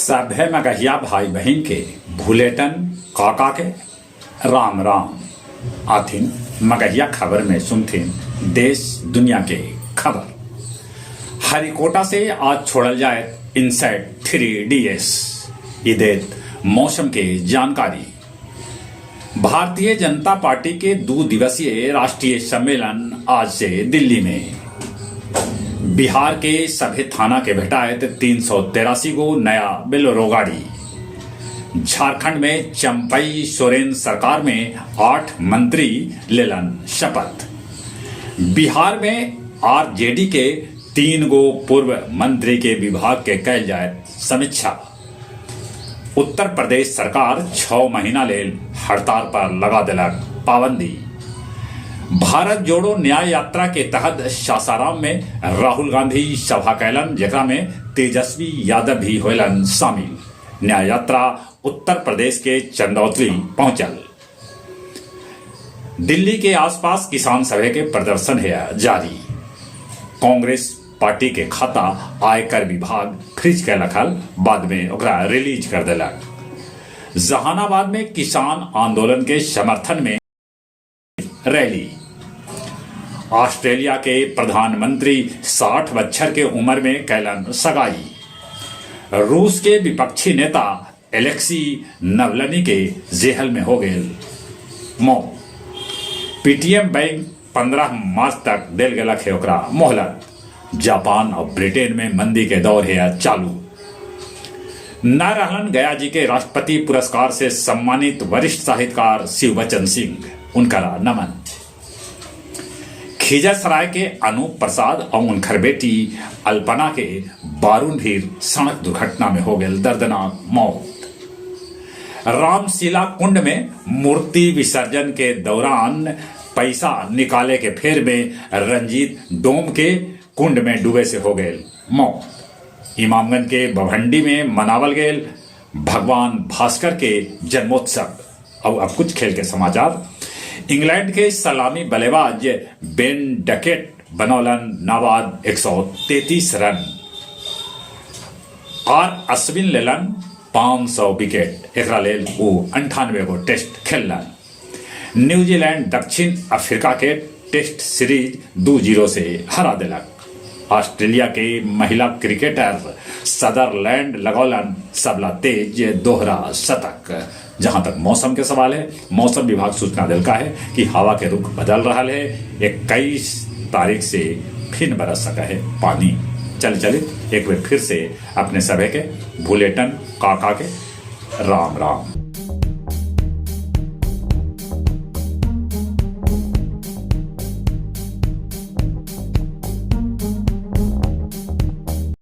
सभे मगहिया भाई बहिन के भुलेटन काका के राम राम। आथिन मगहिया खबर में सुनथिन देश दुनिया के खबर। हरिकोटा से आज छोड़ल जाए इनसैट 3DS। ई देत मौसम के जानकारी। भारतीय जनता पार्टी के दू दिवसीय राष्ट्रीय सम्मेलन आज से दिल्ली में। बिहार के सभे थाना के भेटायत 383 गो नया बोलेरो गाड़ी। झारखंड में चंपई सोरेन सरकार में 8 मंत्री लेलन शपथ। बिहार में आरजेडी के 3 गो पूर्व मंत्री के विभाग के कैल जाए समीक्षा। उत्तर प्रदेश सरकार 6 महीना लेल हड़ताल पर लगा देलक पाबंदी। भारत जोड़ो न्याय यात्रा के तहत सासाराम में राहुल गांधी सभा कैलन, जेकरा में तेजस्वी यादव भी होलन शामिल। न्याय यात्रा उत्तर प्रदेश के चंदौली पहुंचल। दिल्ली के आसपास किसान सभा के प्रदर्शन है जारी। कांग्रेस पार्टी के खाता आयकर विभाग फ्रीज कैलक हल, बाद में ओकरा रिलीज कर देलक। जहानाबाद में किसान आंदोलन के समर्थन में रैली। ऑस्ट्रेलिया के प्रधानमंत्री 60 बच्छर के उम्र में कैलन सगाई। रूस के विपक्षी नेता एलेक्सी नवलनी के जेहल में हो गए मौत। पीटीएम बैंक 15 मार्च तक देल गेलक है ओकरा मोहलत। जापान और ब्रिटेन में मंदी के दौर है चालू। न रहलन गया जी के राष्ट्रपति पुरस्कार से सम्मानित वरिष्ठ साहित्यकार शिवबचन सिंह, उनका नमन। खिजरसराय के अनूप प्रसाद और उनकर बेटी अल्पना के बारून भीर सड़क दुर्घटना में हो गए दर्दनाक मौत। रामशिला कुंड में मूर्ति विसर्जन के दौरान पैसा निकाले के फेर में रंजीत डोम के कुंड में डूबे से हो गए मौत। इमामगंज के बभंडी में मनावल गए भगवान भास्कर के जन्मोत्सव। और अब कुछ खेल के समाचार। इंग्लैंड के सलामी बल्लेबाज बेन डकेट बनौलन नाबाद 133 रन। आर अश्विन लेलन 500 विकेट, एकरा लेल वो 98 गो टेस्ट खेललन। न्यूजीलैंड दक्षिण अफ्रीका के टेस्ट सीरीज 2-0 से हरा देलक। ऑस्ट्रेलिया के महिला क्रिकेटर सदरलैंड लगौलन सबला तेज दोहरा शतक। जहां तक मौसम के सवाल है, मौसम विभाग सूचना दिलका है कि हवा के रुख बदल रहा है। 21 तारीख से फिर बरस सका है पानी। चल चले एक बार फिर से अपने सभे के भुलेटन काका के राम राम।